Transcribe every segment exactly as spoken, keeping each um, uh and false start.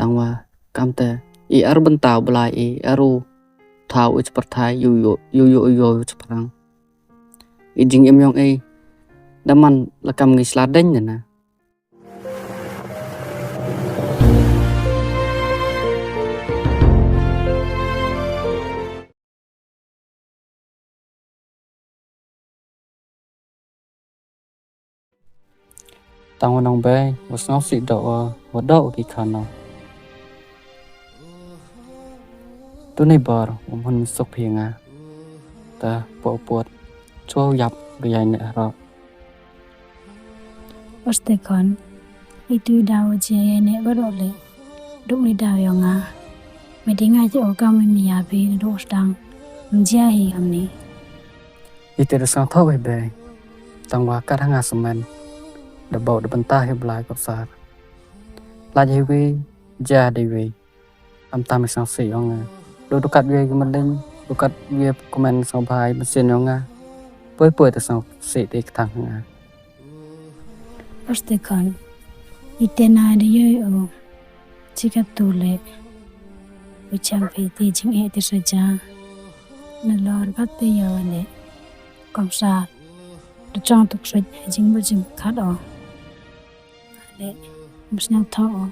Tangwa kamtæ i ar bynta u Blai i ar u thaw u cha pyrthai, yow yoh, yow yoh, yow yoh u cha pyrang. I jingim yong i da man la kam ngi sla deiñ na. Tang wa nong bei, wa sngewsih doh wa, wa doh ki khana. Tu ni bor, wa mhun mi suk phi nga. Ta po puat, chwa yap ga yai ne hro. Oste khon, itu daw jia yai ne ba doh le. Duk ni daw yong nga. Me di nga ji o kam mi ya bi duk sdang. Mjia hi kam ni. Ite da sngewthuh wei bei. Tang wa kat ha nga semen. Da bau da bynta hi Blai Khudsar. Lait hi wei, jia dei wei. Am tam i sngewsih yong nga. Du du kat wei ki maliñ, du kat wei comment sngewbha i mynsiem yong nga. Poi poi te sngewsih te kthang ha nga. Oste khon. Ite na de yoi o. Chi katu le. U cham phi te jingeh te saja. Nalor kat te yoh le. Khudsar. Da chong tuk soj ha jingmut jingpyrkhat o. Le, ym sñiaw thoh o.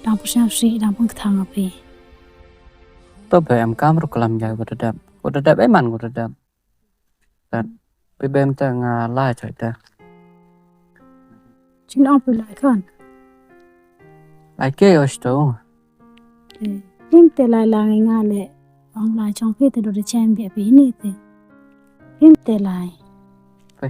Dang pynsiaw sih, dang pynkthang o phi. To be em kam ru klam ya ko dadap. Ko dadap e man ko dadap. Tat, phi bem ta nga lai choi ta. Chin ong phi lai khon. Lai ke o sto. Eh, phim te lai lang i nga le. Ong lai chong phi te do de chen bia phi ni te. Phim te lai. Phi.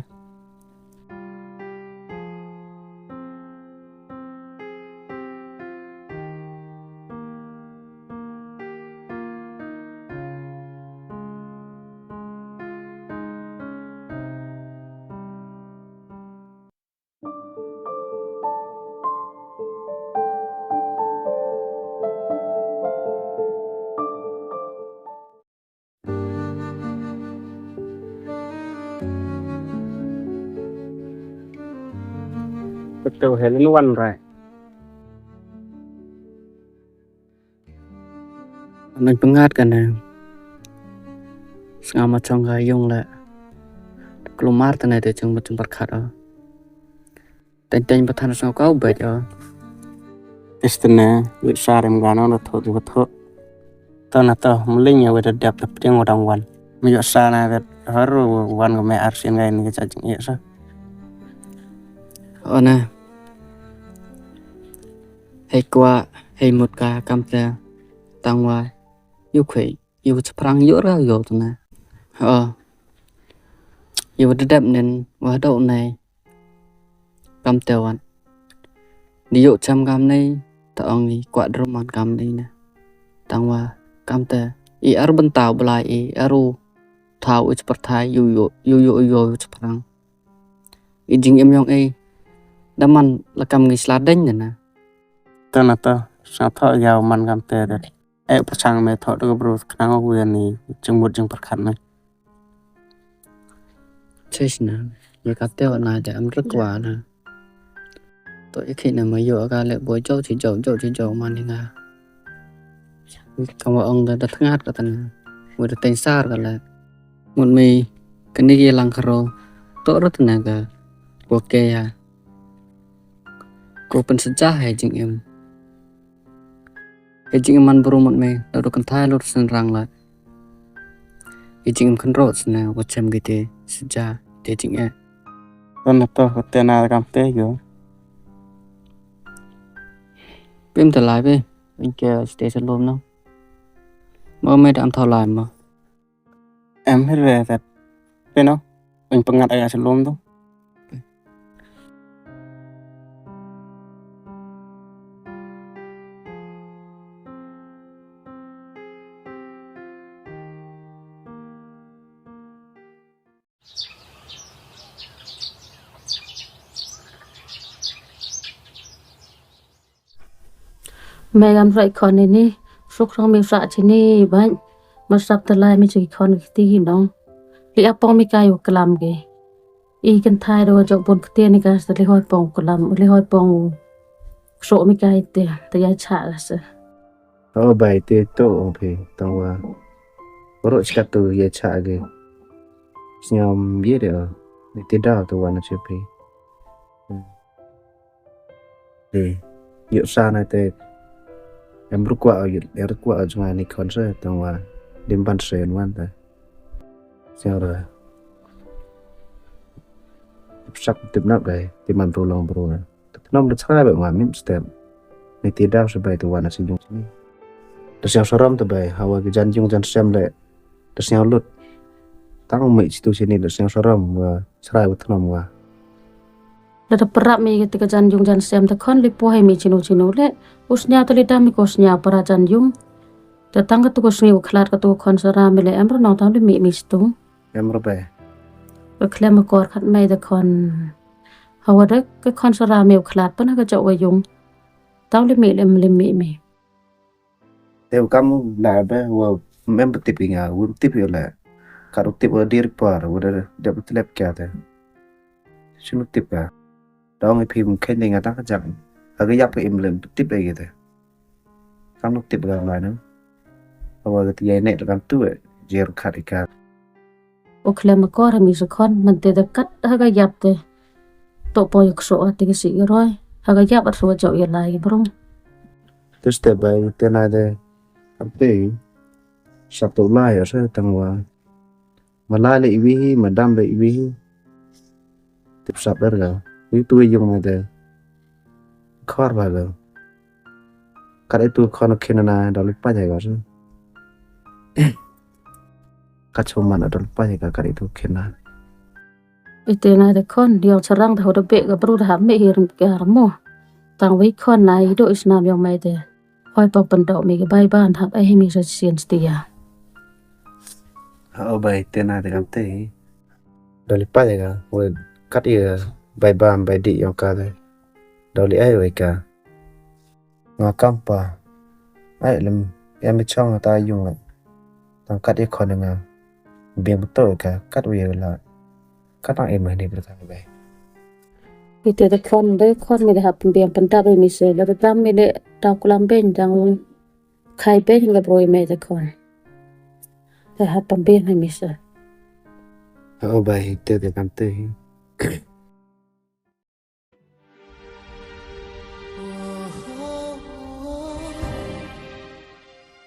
Betul, Helen wan rai. Nang pyngat ka ne. Sngam ma chong ka yung le. Klumar tane te chung ma chung pyrkhat o. Teng teng pathan sngam ka u bait o. Testene, wit sarim gano na thot, wit thot. To na to, mling ya wit dep, dep tiang wadang wan. Mi yo sa na wit haru wan ko me arsin ga ini ke chaching iya sa. O na. Hei kwah, hei mut ka kamtæ, tang wa, yu khwai, yu chaprang yu ra yu tæ na. O, yu wa dadep nen, wa doh nei, kamtæ wan. Di yu cham kam nei, ta ong i kwah drum man kam nei na. Tang wa, kamtæ, i ar bynta u Blai i, ar u thaw u cha pyrthai, yu yu, yu yu, yu yu chaprang. I jingim yong i, da man la kam ngi sla deiñ na. Tæ na tæ, sñiaw thoh ya u man kamtæ de. E pyrchang me thoh da ka bru khnang o wi ni, jingmut jingpyrkhat me. Chis na, ya katæ wa na de am rek wa na. To i khi na ma yo ka le boi jok chi jok, jok chi jok man ni nga. Kam wa ong da, da thngat ka tæ na. Wi da teng sar ka le. Mut mi, kani ki lang kharo. To rat na ka. Ko ke ya. Ko pynsaja hei jingim. Hei jingim man bru mut mi, da du kynthai lut synrang la. Hei jingim khynrot sne, wa chem ki te saja, te jingeh. Tæ na to, ko tæ na kamtæ yo. Pim tæ lai bi, in ke ste sa lum no. Ma me da am thaw lai ma. Em hi re tet. Pynno, uñ pyngat aya sa lum tu. Me gam roi khon ini, suk rong mi sa chini, bait. Masap talai mi chi khon kti hi nong. Li apong mi kai u klam ke. I kynthai do jok bun kti ni ka sa li hoi pong klam, li hoi pong. Suk mi kai te, te ya cha ka se. O bai te to ong phi, tang wa. Waroh chkat tu ya cha ge. Sñiaw ye de o. Ni te daw tu wa na che phi. Hmm. Te, yoh sa na te. Em rukwa o, yoh, em rukwa o jngai ni khon se, tang wa. Dim ban se wan te. Sñiaw ra. Tip sap tip nap gai, ti man tu long bru na. Te tnom da chrai ba nga mim step. Ni ti daw sa bai tu wa na si jung sini. Da sñiaw saram te bai, hawa ki jan jung jan sem le. Da sñiaw lut. Tang mi chitu sini da sñiaw saram wa chrai wa tnom wa. Da da prap mi ka ti ka jan jung jan sem te khon li po hai mi chinu chinu le. U sñiaw te li dam mi ko sñiaw para jan jung. Te tang ka tu ko sñiaw khlad ka tu ko khon sara mi le em ra nong tang li mi mi chitu. Em ra bai. Ka khlem ka kor khat mai te khon. Hawa da ka khon sara mi u khlad pan ha ka jok wa yung. Tau li mi lem lem mi mi. Te u kam u la ba wa mem tip i nga, u tip i la. Ka u tip u dir par, u da da tlep kya te. Sinu tip ka. Dong i phi mu khen nga ta ka jang. Ha ka yap ka im lem tip ai te. Kam nuk tip ka ma na. Hawa ka ti ya ne kam tu e. Jer khat i ka. U khlem akor ha mi sa khon, man te da kat ha ka yap te. To po yok so a te ka si i roi. Ha ka yap at so jok ya lai bro. Te step bai te na de. Am te. Sap to lai ya sa tang wa. Ma lai le iwi hi, ma dam le iwi hi. Tip sap der ga. Wi tu yung na de. Khor ba ga. Kat itu khon khin na da li pa ja ga sa. Ka chom man adol pa ka kari tu kena. Ite na de khon, diong charang da hoda be ka bru da ha me hir ke har mo. Tang wi khon na i do isna yong mai de. Hoi pa pandau mi ke bai ban hap ai mi sa sien stia. Ha o bai te na de kam te. Doli pa de ka, we kat i bai ban bai di yong ka de. Doli ai we ka. Nga kam pa. Ai lem, ya mi chong ta yung le. Tang kat ya khon nga. Biang betul ka, kat wi la. Kat ang imah ni bertang be. Ite de khon, de khon mi de hap biang pendat mi se, le de dam mi de tau kulam ben jang khai ben le broi me de khon. De hap biang mi se. Oh bai, ite de kam te.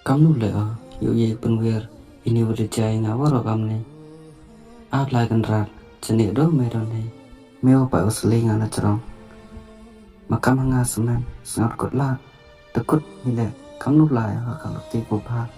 Kamnu le o, yow ye pynwiar, ini wa da jai nga waroh kamni. Ap lai kan rat, chani do me do ni. Me wa pa u sli nga na chrong. Ma kam nga semen, sngat kut la. Te kut ni le, kamnu lai o, kam ti ku bha.